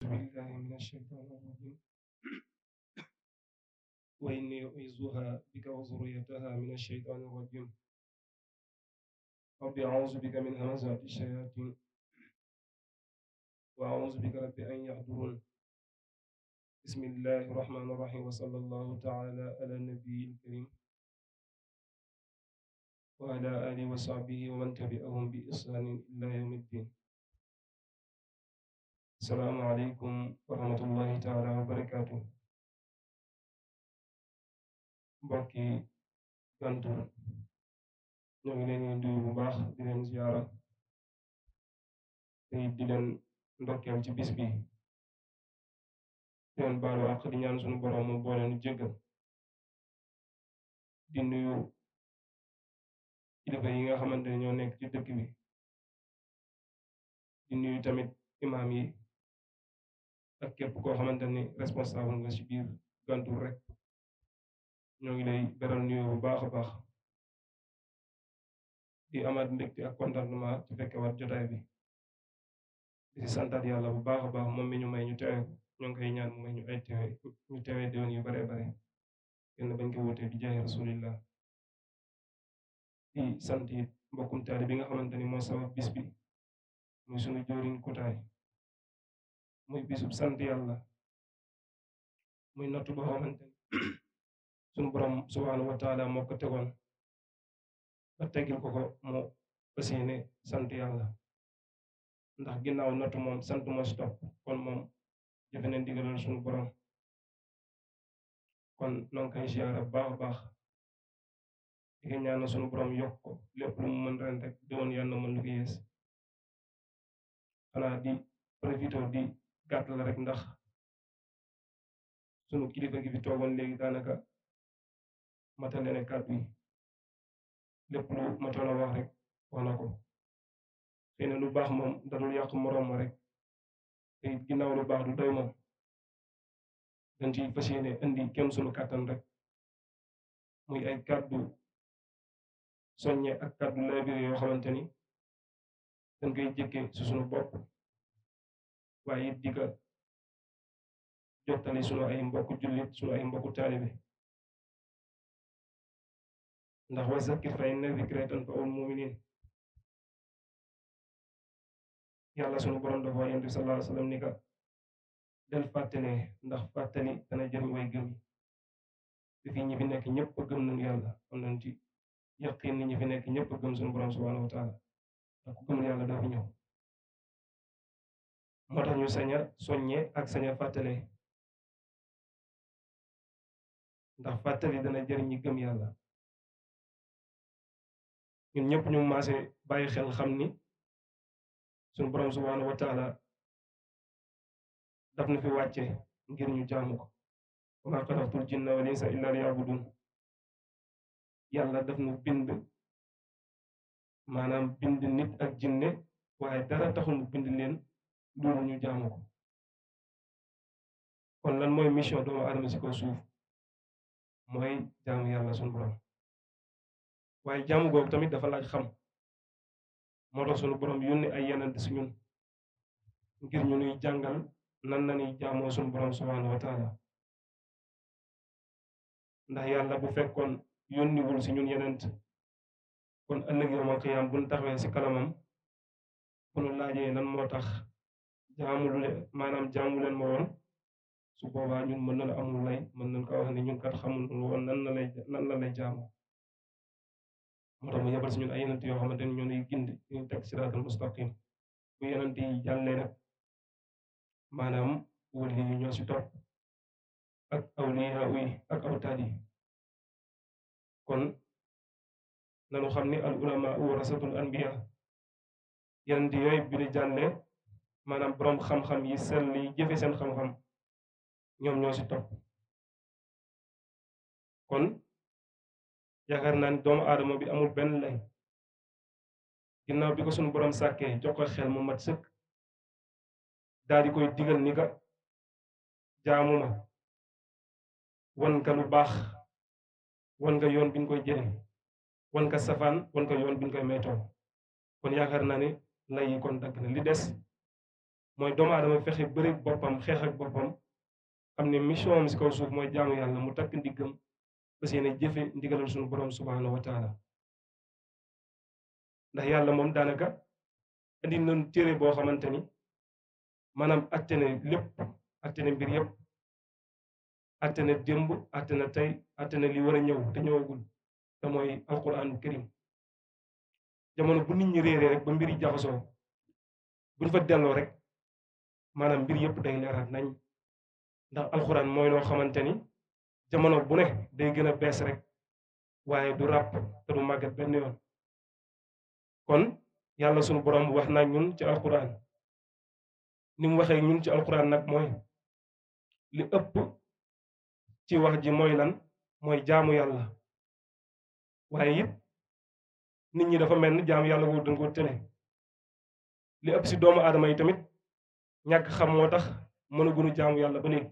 بالله من الشيطان الرجيم وإني أعيذها بك وذريتها من الشيطان الرجيم رب أعوذ بك من همزات الشياطين وأعوذ بك رب أن يحضرون بسم الله الرحمن الرحيم وصلى الله تعالى على النبي الكريم وعلى آله وصحبه ومن تبعهم بإحسان إلى يوم الدين السلام عليكم ورحمة الله تعالى وبركاته mbokki Gantoul ñoo ngi leen di nuyu bu baax di leen ziyaara te di leen ndokkeel ci bis bi di leen baalu àq di ñaan suñu borom mu boole nu jéggal di nuyu kilifa yi nga xamante ne ñoo nekk ci dëkk bi di nuyu tamit imaam yi ak képp koo xamante ni responsable nga ci biir Gantoul rek ñoo ngi lay beral nuyu bu baax a baax di amaat mbégte ak contentement ci fekke waat jotaay bi di santaat yàlla bu baax a baax moom mi ñu may ñu teewe ñoo ngi koy ñaan mu may ñu ay teewe ñu teewee déwén yu bare bare kenn bañ ko wutee di jaay rasulillah di sant it mbokkum taali bi nga xamante ni moo sabab bis bi muy sunu jëwriñ kutaay muy bisub sant yàlla muy nattu boo xamante ni sunu borom subhaanahu wa taala moo ko tegoon ba teggil ko mu fas yéene sant yàlla ndax ginnaaw nattu moom sant moo si topp kon moom jëfe ne ndigalal sunu borom kon noo ngi koy siyaara bu baax a baax di ko ñaan sunu borom yokk ko lépp lu mu mën ren rek doon yàlla mën lu ko yées xanaa di profité di gàttal rek ndax sunu kilifa gi fi toogoon léegi daanaka matale ne kàddu yi lépp lu matoon a wax rek wax na ko xëy na lu baax moom dadul yàq moroom ma rek te ginnaaw lu baax du doy moom dañ ci fas yéene indi kem sunu kàttan rek muy ay kàddu soññe ak kàddu laabire yoo xamante ni dañ koy jëkkee si sunu bopp waaye it di ko jottali sunu ay mbokku jullit sunu ay mbokku taalibe ndax wa zakkir fa inna zikraa tanfa'ul mu'miniin yàlla sunu borom dafa wax Yonent bi sallallahu alayhi wa sallam ni ka del fàttalee ndax fàttali dana jëriñ way gëm yi fi ñi fi nekk ñëpp gëm nañu yàlla am nañ ci yaqin ni ñi fi nekk ñëpp gëm sunu borom subhanahu wa taala ndax ku gëmul yàlla doo fi ñëw moo tax ñu sañ a soññee ak sañ a fàttalee ndax fàttali dana jëriñ ñi gëm yàlla ñun ñëpp ñu maase bàyyi xel xam ni sunu borom subhanahu wa taala daf na fi wàcce ngir ñu jaamu ko wa maa xalaqtul jinna wal insa illa liya'budun yàlla daf nu bind maanaam bind nit ak jinne waaye dara taxul mu bind leen loolu ñu jaamu ko kon lan mooy mission doomu aadama si kaw suuf mooy jaamu yàlla sunu borom waaye jaamu googu tamit dafa laaj xam moo tax sunu borom yónni ay yeneen si ñun ngir ñu nuy jàngal nan la ñuy jaamoo sunu borom subhanahu wa taala ndax yàlla bu fekkoon yónniwul si ñun yenent kon ëllëg yawmal qiyaam buñ taxawee si kalamam bu nu laajee lan moo tax jaamu leen ma woon su boobaa ñun mën na amul lay mën nañ ko wax ne ñun kat xamul woon nan la lay jaamoo moo tax mu yebal si ñun ay yenent yoo xamante ni ñoo lay gindi ñu teg siraatal mustaqim bu yenent yi jàllee nag maanaam wali yi ñoo si topp ak awliyaa yi ak awtaad yi kon nanu xam ni al ulama warasatul anbiya yenent yooyu bi ñu jàllee maanaam boroom xam-xam yi sell yi jëfe seen xam-xam ñoom ñoo si topp kon yaakaar naa ni doomu aadama bi amul benn lay ginnaaw bi ko sunu borom sàkkee jox ko xel mu mat sëkk daal di koy digal ni ka jaamu ma wan ka lu baax wan nga yoon bi ñu koy jële wan ka safaan wan ka yoon bi ñu koy maytoo kon yaakaar naa ne lay yi kon dagg na li des mooy doomu aadama fexe bëri boppam xeex ak boppam xam ne mission am si kaw suuf mooy jaamu yàlla mu takk ndiggam fas yéene jëfe ndigalal suñu borom subhanahu wa taala ndax yàlla moom daanaka indi nañu téere boo xamante ni maanaam atte na lépp atte na mbir yëpp atte na démb atte na tey atte na li war a ñëw te ñëwagul te mooy alquraanu karim jamono bu nit ñi réeree rek ba mbir yi jaxasoo buñ fa delloo rek maanaam mbir yëpp day leeraat nañ ndax alxuraan mooy loo xamante ni jamono bu ne day gën a bees rek waaye du ràpp te du màggat benn yoon kon yàlla sunu borom wax na ñun ci alxuraan ni mu waxee ñun ci alxuraan nag mooy li ëpp ci wax ji mooy lan mooy jaamu yàlla waaye it nit ñi dafa mel ni jaamu yàlla boobu dañ ko tële li ëpp si doomu aadama yi tamit ñàkk xam moo tax mënaguñu jaamu yàlla ba léegi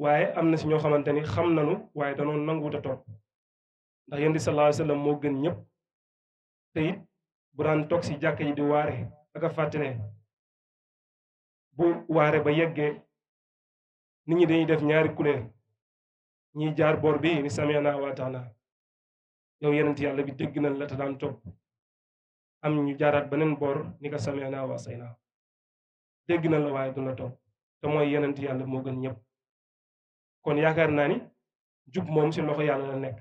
waaye am na si ñoo xamante ni xam nañu waaye danoo nanguwut a toog ndax yonent bi sallallahu alayhi wa sallam moo gën ñëpp te it bu daan toog si jàkk yi di waare ak a fàttale bu waare ba yeggee nit ñi dañuy def ñaari couleur ñiy jaar boor bi ni sami'na wa ata'na yow yonent yàlla bi dégg nañ la te daan toog am ñu jaaraat beneen boor ni ko sami'na wa asayna dégg nañ la waaye du la toog te mooy yonent yàlla moo gën ñëpp kon yaakaar naa ni jub moom si loxo yàlla la nekk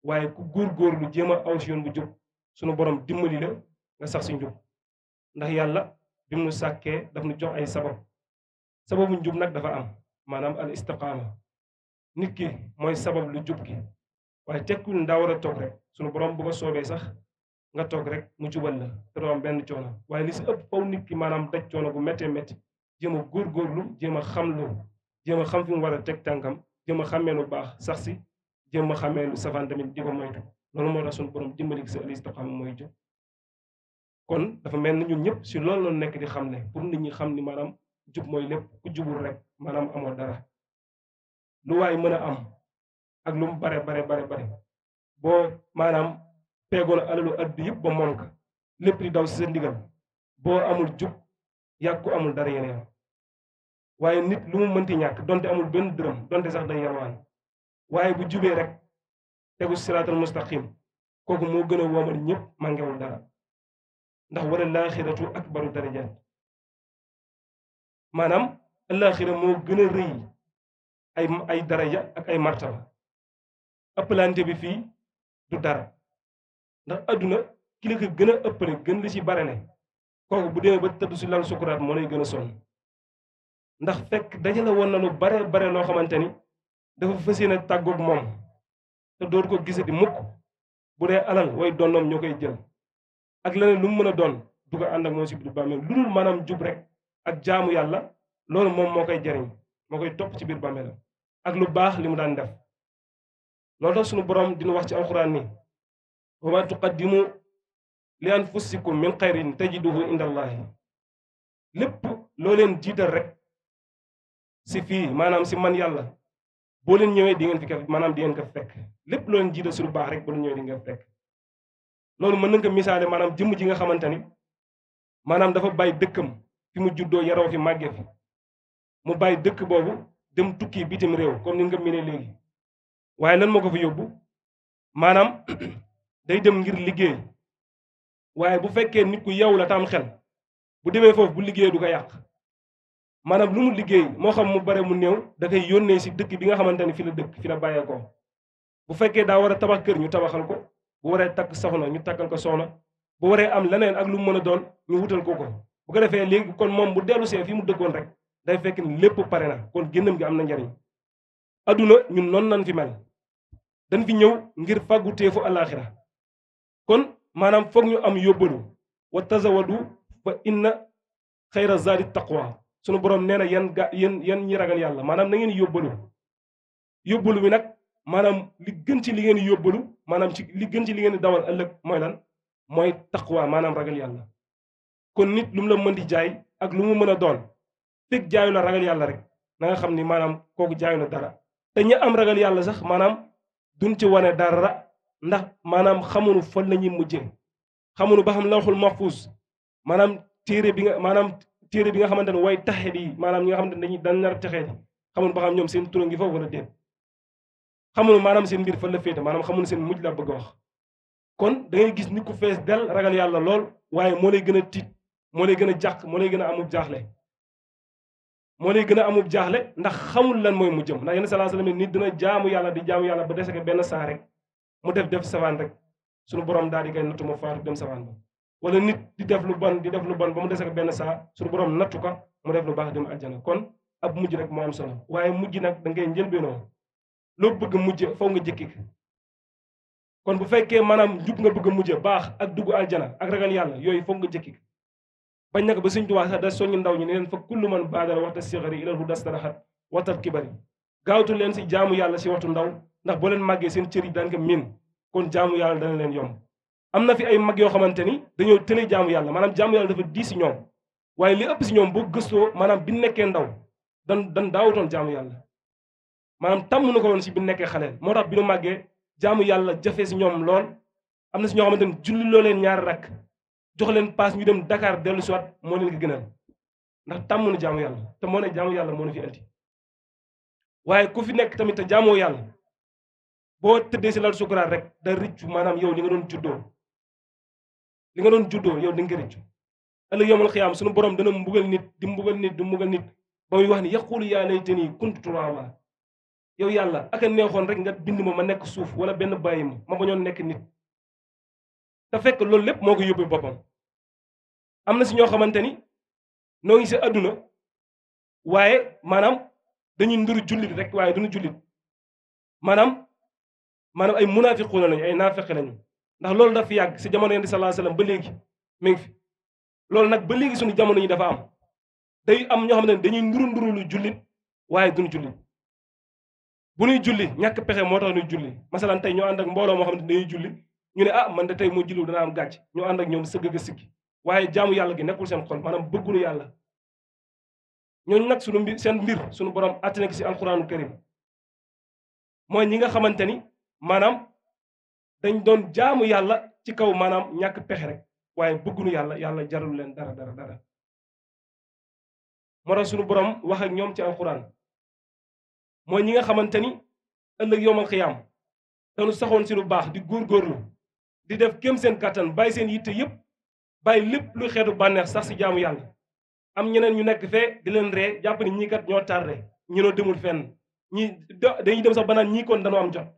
waaye ku góorgóorlu jéem a aw si yoon bu jub sunu borom dimbali la nga sax si njub ndax yàlla bi mu sàkkee daf nu jox ay sababu njub nag dafa am maanaam al istiqaama nit ki mooy sabab lu jub gi waaye tekkul ndaa war a toog rek sunu borom bu ko soobee sax nga toog rek mu jubal la te doo am benn coono waaye li si ëpp faw nit ki maanaam daj coono bu méttee métti jéem a góorgóorlu jéem a xam fi mu war a teg tànkam jéem a xàmmee lu baax sax si jéem a xàmmee lu safaan tamit di ko moytu loolu moo tax sunu borom dimbali gi sa al istiqaama mooy jub kon dafa mel ni ñun ñëpp si loolu la nekk di xam ne pour nit ñi xam ni maanaam jub mooy lépp ku jubul rek maanaam amoo dara lu waay mën a am ak lu mu bare boo maanaam peegoon alalu addu yëpp ba moom ka lépp di daw si sa ndigal boo amul jub yàgg ko amul dara yeneen waaye nit lu mu mënti ñàkk donte amul benn dërëm donte sax day yarwaan waaye bu jubee rek tegu siraatal mustaqim kooku moo gën a woomal ñëpp màngewul dara ndax wala laaxiratu akbaru darajaat maanaam alaaxira moo gën a rëy ay daraja ak ay martaba ëppalante bi fii du dara ndax adduna ki la ko gën a ëppale gën li ci bare ne kooku bu demee ba tëdd si lal sukuraat moo lay gën a sonn ndax fekk dajale woon na lu bare loo xamante ni dafa fas yéene tàggoog moom te dootu ko gisati mukk bu dee alal way donnoom ñoo koy jël ak leneen lu mu mën a doon du ko ànd ak moom si biir bàmmeel lu dul maanaam jub rek ak jaamu yàlla loolu moom moo koy jariñ moo koy topp ci biir bàmmeel ak lu baax li mu daan def loolu tax sunu borom dina wax ci alxuraan ni wa ma tuqaddimu li anfusikum min xayrin tajiduhu inda allahi lépp loo leen jiital rek si fii maanaam si man yàlla boo leen ñëwee di ngeen fi maanaam di ngeen ko fekk lépp loo leen jiital su lu baax rek boo leen ñëwee di ngeen fekk loolu mën nañ ko misaale maanaam jëmm ji nga xamante ni maanaam dafa bàyyi dëkkam fi mu juddoo yaroo fi màggee fi mu bàyyi dëkk boobu dem tukki bitim réew comme ni nga mënee léegi waaye lan moo ko fa yóbbu maanaam day dem ngir liggéey waaye bu fekkee nit ku yow la tam xel bu demee foofu bu liggéey du ko yàq maanaam lu mu liggéey moo xam mu bare mu néew da koy yónnee si dëkk bi nga xamante ni fi la dëkk fi la bàyyeekoo bu fekkee daa war a tabax kër ñu tabaxal ko bu waree takk soxna ñu takkal ko soxna bu waree am leneen ak lu mu mën a doon ñu wutal ko bu ko defee léegi kon moom bu dellu see fi mu dëkkoon rek day fekk ni lépp pare na kon génnam gi am na njariñ adduna ñun noonu nan fi mel dañ fi ñëw ngir fàggu teefu alaxira kon maanaam foog ñu am yóbbalu wa tazawadu fa inna xayra zaadi taqwa sunu borom nee na yan ñi ragal yàlla maanaam na ngeen yóbbalu bi nag maanaam li gën ci li ngeen yóbbalu maanaam ci li gën ci li ngeen dawal ëllëg mooy lan mooy taqwa maanaam ragal yàlla kon nit lu mu la mën di jaay ak lu mu mën a doon fekk jaayu la ragal yàlla rek na nga xam ni maanaam kooku jaayu la dara te ñi am ragal yàlla sax maanaam duñ ci wane dara ndax maanaam xamuñu fan la ñuy mujjee xamuñu ba xam lawxul mahfuus maanaam téere bi nga maanaam téere bi nga xamante ne way taxe di maanaam ñi nga xamante ne dañuy dañ nar a texee di xamul ba xam ñoom seen tur ngi foofu wala déet xamul maanaam seen mbir fan la féete maanaam xamul seen mujj la bëgg a wax kon da ngay gis nit ku fees del ragal yàlla lool waaye moo lay gën a tiit moo lay gën a jàq moo lay gën a amub jaaxle moo lay gën a amub jaaxle ndax xamul lan mooy mujjam ndax yéen sallallahu alayhi wasallam nit dina jaamu yàlla di jaamu yàlla ba dese ko benn saa rek mu def safaan rek suñu borom daal di koy nattu ma faatu dem safaan ba wala nit di def lu bon ba mu dese ko benn saa suñu borom nattu ko mu def lu baax dem aljana kon ab mujj rek moo am solo waaye mujj nag da ngay njëlbeenoo loo bëgg mujj faw nga jëkki kon bu fekkee maanaam jub nga bëgg a mujj baax ak dugg aljana ak ragal yàlla yooyu foog nga jëkki bañ nag ba Sëñ Tuubaa sax da soññ ndaw ñi ne leen fa kullu man baadara waxta sixari ilal hudaa staraxat watat kibari gaawtu leen si jaamu yàlla si waxtu ndaw ndax boo leen màggee seen cër yi daan ko miin kon jaamu yàlla dana leen yomb am na fi ay mag yoo xamante ni dañoo tële jaamu yàlla maanaam jaamu yàlla dafa diis si ñoom waaye li ëpp si ñoom boo gëstoo maanaam bi nekkee ndaw dan daawutoon jaamu yàlla maanaam tàmm na ko woon si bi nekkee xaleel moo tax bi nu màggee jaamu yàlla jafe si ñoom lool am na si ñoo xamante ni julli loo leen ñaari rakk jox leen paas ñu dem Dakar dellu si waat moo leen ko gënal ndax tàmm na jaamu yàlla te moo ne jaamu yàlla moo na fi andi waaye ku fi nekk tamit te jaamoo yàlla boo tëddee si lal sukuraat rek da rëccu maanaam yow li nga doon juddoo yow di nga rëccu ëllëg yawmal xiyaam suñu borom dana mbugal nit di mbugal nit ba muy wax ni yaqulu yaa laytanii kuntu turaaba yow yàlla aka neexoon rek nga bind ma nekk suuf wala benn bàyyi ma bañoon nekk nit te fekk loolu lépp moo ko yóbbee boppam am na si ñoo xamante ni noo ngi si àdduna waaye maanaam dañuy nduru jullit rek waaye duñu jullit maanaam ay munaafiquuna lañu ay naafeq lañu ndax loolu dafa yàgg si jamono Yonent bi sallallahu alayhi wasallam ba léegi mi ngi fi loolu nag ba léegi suñu jamono yi dafa am day am ñoo xamante ne dañuy nduru lu jullit waaye duñu jullit bu ñuy julli ñàkk pexe moo tax ñuy julli masalan tey ñoo ànd ak mbooloo moo xam ne dañuy julli ñu ne man de tey moo julliwul dana am gàcc ñu ànd ak ñoom sëgg ga sikki waaye jaamu yàlla gi nekkul seen xol maanaam bëggunu yàlla ñooñu nag seen mbir suñu borom àtte na ko si alxuraanu karim mooy ñi nga xamante ni maanaam dañ doon jaamu yàlla ci kaw maanaam ñàkk pexe rek waaye bëggunu yàlla jarul leen dara moo tax suñu borom wax ak ñoom ci alxuraan mooy ñi nga xamante ni ëllëg yowmal xiyaam dañu saxoon si lu baax di góorgóorlu di def kéem seen kàttan bàyyi seen yitte yépp bàyyi lépp lu xeetu bànneex sax si jaamu yàlla am ñeneen ñu nekk fee di leen ree jàpp ni ñii kat ñoo tardé ñi noo demul fenn dañuy dem sax ba naan ñii kon dañoo am jot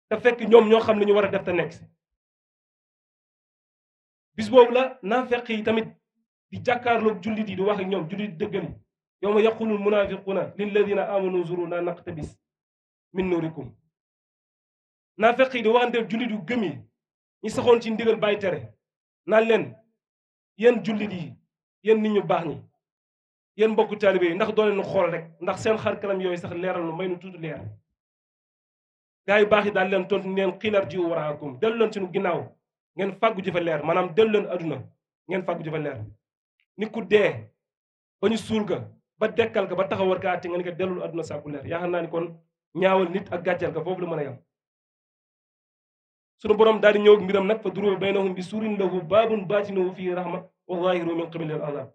te fekk ñoom ñoo xam ne ñu war a def te nekk si bis boobu la naafeq yi tamit di jàkkaarloog jullit yi di wax ak ñoom jullit dëggal yi yawma yaqulul munaafiquuna lilladina amanu zuruna naqtabis min nuurikum naafeq yi di waxante jullit yu gëm yi ñi saxoon ci ndigal bàyyi tere naan leen yéen jullit yi yéen nit ñu baax ñi yéen mbokku taalibe yi ndax doo leen xool rek ndax seen xar kanam yooyu sax leeral nu may nu tuuti leer gaa yu baax yi daal leen tontu neen xiilar ji waraakum dellu leen suñu ginnaaw ngeen fàggu ji fa leer maanaam dellu leen aduna ngeen fàggu ji fa leer nit ku dee ba ñu suul ka ba dekkal ka ba taxawal ka àtte nga ni ko dellul aduna sàkku leer yaakaar naa ni kon ñaawal nit ak gàcceel ka foofu la mën a yam sunu borom daal di ñëw ak mbiram nag fa duriba baynahum bi suurin lahu baabun baatinuhu fiihi rahma wa zaahiruhu min qibalihi al-azaab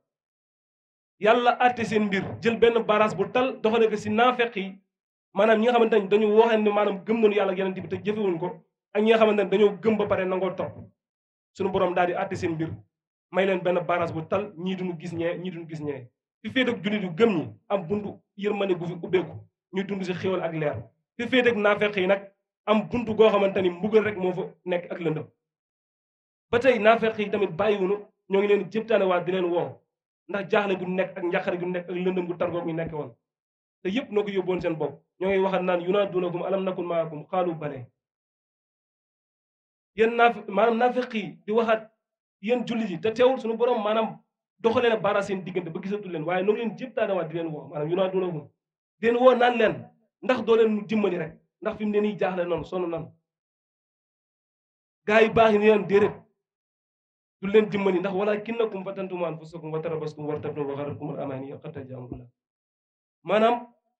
yàlla àtte seen mbir jël benn baras bu tal doxale ko si naafeq yi maanaam ñi nga xamante ne dañu waxee ne maanaam gëm nañu yàlla ak yonent bi te jëfewuñ ko ak ñi nga xamante ne dañoo gëm ba pare nangoo topp sunu borom daal di àtte seen mbir may leen benn baras bu tal ñii duñu gis ñee fi féet ak jullit yu gëm ñi am buntu yërmande gu fi ubbeeku ñuy dund si xéwal ak leer fi féet ak naafeq yi nag am buntu goo xamante ni mbugal rek moo fa nekk ak lëndëm ba tey naafeq yi tamit bàyyiwunu ñoo ngi leen jëptaane waa di leen woo ndax jaaxle gu nekk ak njàqare gu nekk ak lëndëm gu targoog ñu nekk woon te yépp noo ko yóbboon seen bopp ñoo ngi waxat naan yunaaduunakum alam nakun maakum xaalu bale yéen maanaam naafeq yi di waxaat yéen jullit yi te teewul suñu borom maanaam doxalee na baara seen diggante ba gisatul leen waaye noo ngi leen jëptaane waa di leen woo maanaam yunaaduunakum di leen woo naan leen ndax doo leen mu dimbali rek ndax fi mu ne nii jaaxle noonu sonn noonu gaa yi baax yi ni leen déedéet du leen dimbali ndax walaakinnakum fatantum anfusakum wa tarabastum wartabtum wa gharratkum al-amaaniyyu hattaa jaa amrullah maanaam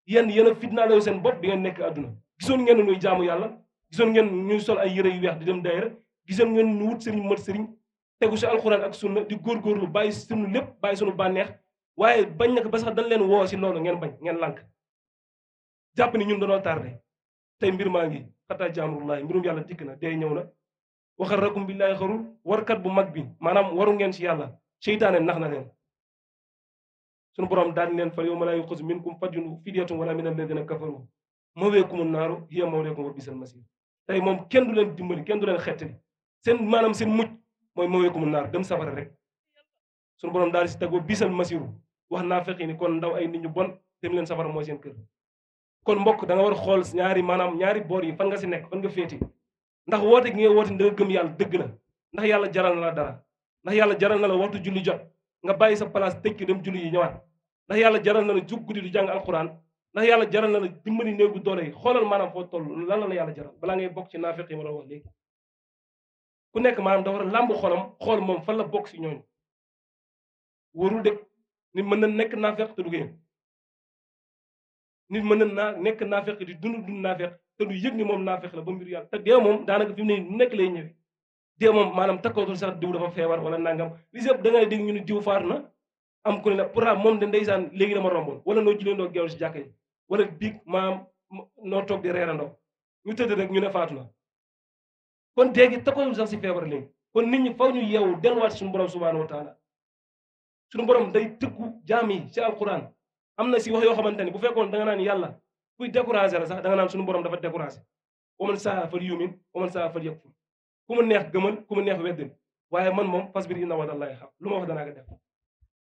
yéen a fitnaale seen bopp bi ngeen nekk àdduna gisoon ngeen nuy jaamu yàlla gisoon ngeen ñuy sol ay yëre yu weex di dem daayira gisoon ngeen ñu wut sëriñ mat sëriñ tegu si alxuraan ak sunna di góorgóorlu bàyyi sunu lépp bàyyi sunu bànneex waaye bañ nag ba sax dañ leen woo si loolu ngeen bañ ngeen lànk jàpp ni ñun dañoo tardé tey mbir maa ngi xataa jaamurullahi mbirum yàlla dikk na dee ñëw na waxal rakum billahi xarul warkat bu mag bi maanaam waru ngeen si yàlla seytaane nax na leen sunu borom daan leen fal yawma laa yuxazu minkum fidyatun wala min alladina kafaru mawaakumu naaru hiya mawlaakum wa bisal masir tey moom kenn du leen dimbali kenn du leen xettali seen maanaam seen mucc mooy mawaakumu naar dem safara rek sunu borom daal si tagoo bisal masiru wax naa feqi ni kon ndaw ay nit ñu bon dem leen safara mooy seen kër kon mbokk da nga war a xool ñaari boor yi fan nga si nekk fan nga féeti ndax woote gi ngay woote da nga gëm yàlla dëgg la ndax yàlla jaral na la dara ndax yàlla jaral na la waxtu julli jot nga bàyyi sa place tëj dem julli yi ñëwaat ndax yàlla jaral na la jug guddi du jàng alquran ndax yàlla jaral na la dimbali néegu doole yi xoolal maanaam foo toll lan la yàlla jaral balaa ngay bokk ci naafeq yi ma la wax léegi ku nekk maanaam da war a làmb xolam xool moom fan la bokk si ñooñu warul de nit mën na nekk naafeq te du ko yëg nit mën na nekk naafeq di dund naafeq te du yëg ni moom naafeq la ba mbir yàlla te dee moom daanaka fi mu ne nu nekk lay ñëwee dee moom maanaam takkootul sax diw dafa feebar wala nangam li si ëpp da ngay dégg ñu ne diw faar na am ku ne la pourtant moom de ndeysaan léegi dama romboon wala noo juleendoo geewal si jàkka yi wala biig maanaam noo toog di reerandoo ñu tëdd rek ñu ne faatu na kon dee gi takkootul sax si feebar léegi kon nit ñi faw ñu yeewu delluwaat suñu borom subhanahu wa taala suñu borom day tëkku jaam yi si alquran am na si wax yoo xamante ni bu fekkoon da nga naan yàlla kuy découragé la sax da nga naan suñu borom dafa découragé wa man saa fal yumin wa man saa fal yakfur ku ma neex gëmal ku ma neex weddil waaye man moom fasbir inna wa'dallahi haqq lu ma wax danaa ko def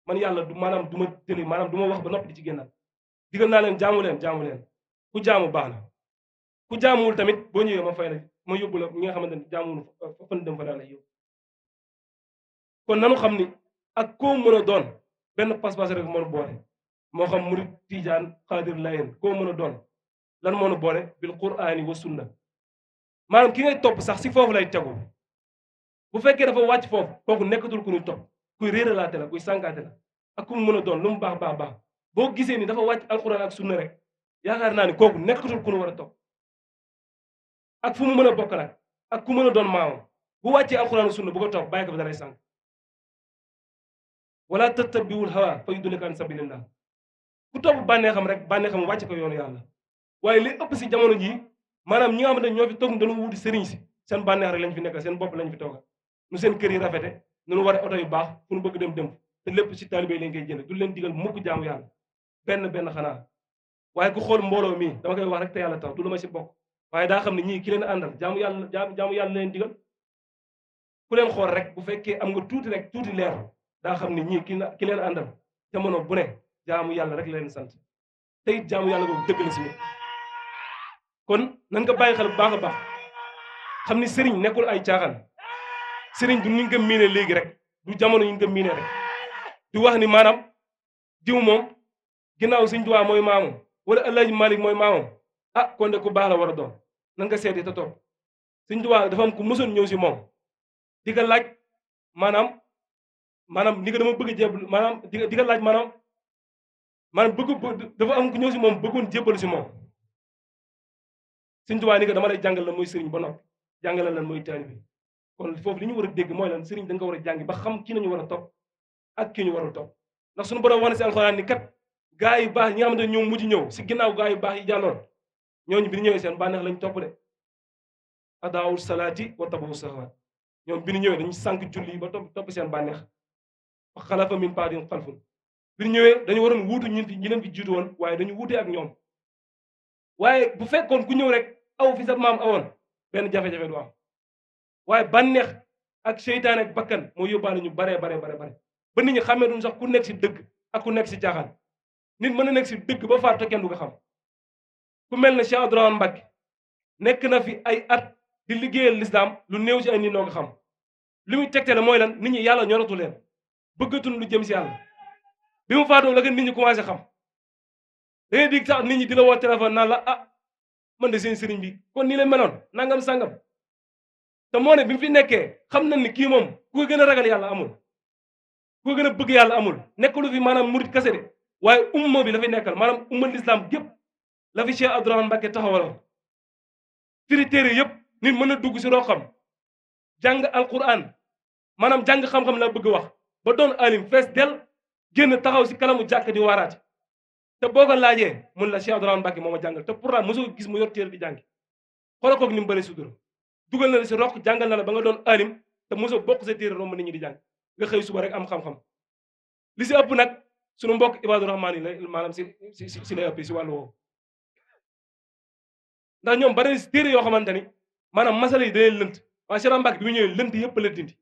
man yàlla du maanaam du ma tëli maanaam du ma wax ba noppi di ci génnal digal naa leen jaamu leen ku jaamu baax na ku jaamuwul tamit boo ñëwee ma fay la ma yóbbu la ñi nga xamante ni jaamuwul fa fan dem fa daal lay yóbbu kon nanu xam ni ak koo mën a doon benn pas-pas rek moo boole moo xam murid tijaan xaadir layen koo mën a doon lan moo nu boole bil qur'ani wa sunna maanaam ki ngay topp sax si foofu lay tegu bu fekkee dafa wàcc foofu kooku nekkatul ku ñuy topp kuy réeralaate la kuy sànkaate la ak ku mu mën a doon lu mu baax baax baax boo gisee ni dafa wàcc alquran ak sunna rek yaakaar naa ni kooku nekkatul ku ñu war a topp ak fu mu mën a bokk nag ak ku mën a doon maamam bu wàccee alquran ak sunna bu ko topp bàyyi ko fi dalay sànk wala tattabiwul hawa fa yudillaka an sabilillah ku topp bànneexam rek bànneexam wàcc ko yoonu yàlla waaye li ëpp si jamono jii maanaam ñi nga xamante ne ñoo fi toog dañu wuti sëriñ si seen bànneex rek lañ fi nekkal seen bopp lañ fi toogal nu seen kër yi rafete nu war oto yu baax fu nu bëgg dem te lépp si taalibe lañ koy jënd du leen digal mukk jaamu yàlla benn xanaa waaye ku xool mbooloo mii dama koy wax rek te yàlla tax du la ma si bokk waaye daa xam ne ñii ki leen àndal jaamu yàlla leen digal ku leen xool rek bu fekkee am nga tuuti leer daa xam ne ñii ki leen àndal jamono bu ne jaamu yàlla rek la leen sant te it jaamu yàlla boobu dëgg la si ñun kon nan ko bàyyi xel bu baax a baax xam ni sëriñ nekkul ay caaxaan sëriñ du ñu nga miine léegi rek du jamono ñu nga miine rek du wax ni maanaam diw moom ginnaaw Sëriñ Tuubaa mooy maamam wala Alaaji Malik mooy maamam ah kon de ku baax la war a doon nan nga seeti te toog Sëriñ Tuubaa dafa am ku mësoon ñëw si moom di ko laaj maanaam ni ko dama bëgg a jébal maanaam di ko laaj maanaam dafa am ku ñëw si moom bëggoon jébalu si moom Sëriñ Tuubaa ni ko dama lay jàngal lan mooy sëriñ ba noppi jàngale lan mooy taalibe kon foofu li ñu war a dégg mooy lan sëriñ da nga war a jàngi ba xam ki nañu war a topp ak ki ñu warul topp ndax suñu borom wax na si alxuraan ni kat gaa yu baax ñi nga xamante ne ñoom mujj ñëw si ginnaaw gaa yu baax yi jàlloon ñooñu bi ñu ñëwee seen bànneex lañ topp de adaawul salaati wa tabawu saxawaat ñoom bi ñu ñëwee dañu sànq julli ba topp seen bànneex fa xalafa min ba'dihim xalfun bi ñu ñëwee dañu waroon wuutu ñi leen fi jiitu woon waaye dañu wuutee ak ñoom waaye bu fekkoon ku ñëw rek aw fi sa maam awoon benn jafe-jafe du am waaye bànneex ak seytaane ak bakkan moo yóbbaale ñu bare ba nit ñi xamee duñ sax ku nekk si dëgg ak ku nekk si caaxaan nit mën na nekk si dëgg ba faatu te kenn du ko xam ku mel ne Cheikh Abdourahmane Mbacké nekk na fi ay at di liggéeyal lislaam lu néew ci ay nit noo ko xam li muy tegtale mooy lan nit ñi yàlla ñoratu leen bëggatuñ lu jëm si yàlla bi mu faatoo la ko nit ñi commencé xam da ngay dig sax nit ñi di la woo téléphone naan la ah man de seen sëriñ bi kon nii la meloon nangam sangam te moo ne bi mu fi nekkee xam nañ ni kii moom ku ko gën a ragal yàlla amul ku ko gën a bëgg yàlla amul nekkalu fi maanaam murit kase de waaye umma bi la fi nekkal maanaam umma l'islam gépp la fi Cheikh Abdourahmane Mbacké taxawaloon firi téere yëpp nit mën a dugg si roo xam jàng alquran maanaam jàng xam-xam la bëgg wax ba doon alim fees del génn taxaw si kalamu jàkk di waaraate te boo ko laajee mun la Cheikh Abdourahmane Mbacké moo ma jàngal te pourtant mosoo gis mu yor téere di jàngi xoolal koog ni mu bëri sutura dugal na la si roq jàngal na la ba nga doon alim te mosoo bokk sa téere romb nit ñi di jàng nga xëy suba rek am xam-xam li si ëpp nag sunu mbokk Ibaadu Rahmaan yi la maanaam si lay ëpp si wàllu woowu ndax ñoom bari si téere yoo xamante ni maanaam masala yi day lënt waaye Cheikh Mbacké bi mu ñëwee lënt yëpp la dindi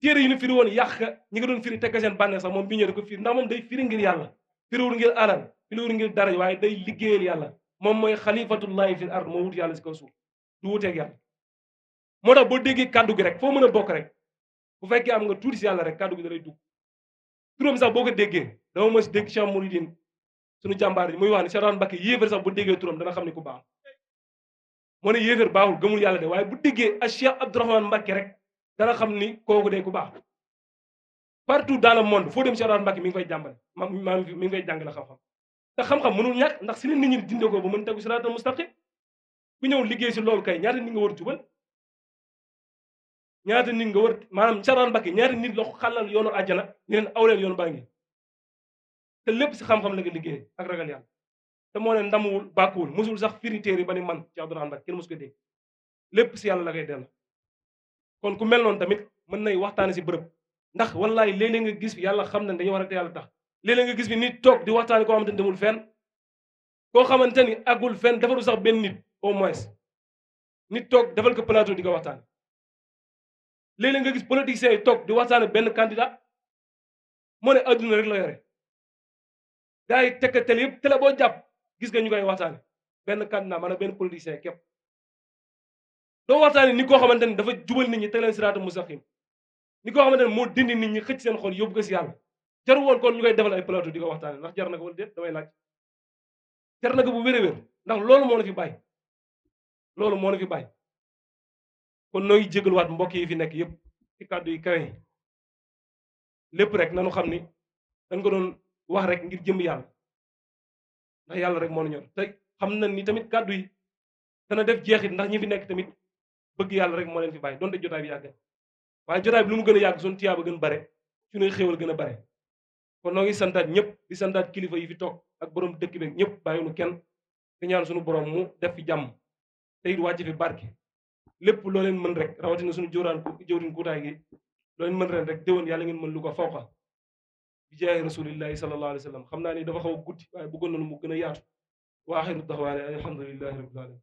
téere yi ñu firi woon yàq ñi nga doon firi tekk seen bànneex sax moom bi ñëwee da ko firi ndax moom day firi ngir yàlla firiwul ngir alal firiwul ngir dara waaye day liggéeyal yàlla moom mooy xalifatullahi fil ard moo wut yàlla si kaw suuf du wuteeg yàlla moo tax boo déggee kàddu gi rek foo mën a bokk rek bu fekkee am nga tuuti si yàlla rek kàddu gi da lay dugg turam sax boo ko déggee dama mos dégg Cheikh Mouridine suñu jàmbaar yi muy wax ne Cheikh Abdourahmane Mbacké yéefar sax bu déggee turam dana xam ne ku baax moo ne yéefar baaxul gëmul yàlla de waaye bu déggee a Cheikh Abdourahmane Mbacké rek dana xam ni kooku de ku baax partout dans le monde foo dem Cheikh Abdourahmane Mbacké mi ngi fay jàmbale mi ngi fay jàngale xam-xam te xam-xam mënul ñàkk ndax si leen nit ñi dinde ko ba mën tegu siraatal mustaqim ku ñëw liggéey si loolu kay ñaata nit nga war jubal ñaata nit nga war maanaam Cheikh Abdourahmane Mbacké ñaata nit la xàllal yoonu àjjana ñu leen awleen yoonu baa ngi te lépp si xam-xam la nga liggéey ak ragal yàlla te moo ne ndamuwul bàkkuwul mosul sax firi téere ba ni man Cheikh Abdourahmane Mbacké kenn mosu ko dégg lépp si yàlla la koy dellu kon ku mel noonu tamit mën nay waxtaane si bërëb ndax wallaay léeg-léeg nga gis fi yàlla xam ne dañu war a te yàlla tax léeg-léeg nga gis fi nit toog di waxtaane koo xamante ni demul fenn koo xamante ni àggul fenn defaru sax benn nit au moins nit toog defal ko plateau di ko waxtaane léeg-léeg nga gis politiciens yi toog di waxtaane benn candidat moo ne adduna rek la yore gars yi tekkatel yëpp télé boo jàpp gis nga ñu koy waxtaane benn candidat maanaam benn politicien képp doo waxtaane ni koo xamante ni dafa jubal nit ñi teg leen siraatal mustaqim ni koo xamante ne moo dindi nit ñi xëcc seen xol yóbbu ko si yàlla jaru woon kon ñu koy defal ay plateau di ko waxtaane ndax jar na ko wala déet damay laaj jar na ko bu wér a wér ndax loolu moo na fi bàyyi loolu moo na fi bàyyi kon nooy jégaluwaat mbokk yi fi nekk yëpp ci kàddu yi kawe lépp rek nanu xam ni dañ ko doon wax rek ngir jëm yàlla ndax yàlla rek moo na ñor te xam na ni tamit kàddu yi dana def jeexit ndax ñi fi nekk tamit bëgg yàlla rek moo leen fi bàyyi donte jotaay bi yàgg waaye jotaay bi lu mu gën a yàgg suñu tiyaaba gën bare suñuy xéewal gën a bare kon noo ngi santaat ñëpp di santaat kilifa yi fi toog ak borom dëkk beeg ñëpp bàyyiwunu kenn di ñaan suñu borom mu def fi jàmm te it wàcc fi barke lépp loo leen mën rek rawatina suñu jëwriñ kuutaay gi loo leen mën ren rek déwén yàlla ngeen mën lu ko fawqa bi jaay rasulillahi sallallahu alayhi wa sallam xam naa ni dafa xaw a guddi waaye bëggoon nañu mu gën a yaatu wa axiru daxwaane alhamdulillahi rabbil alamin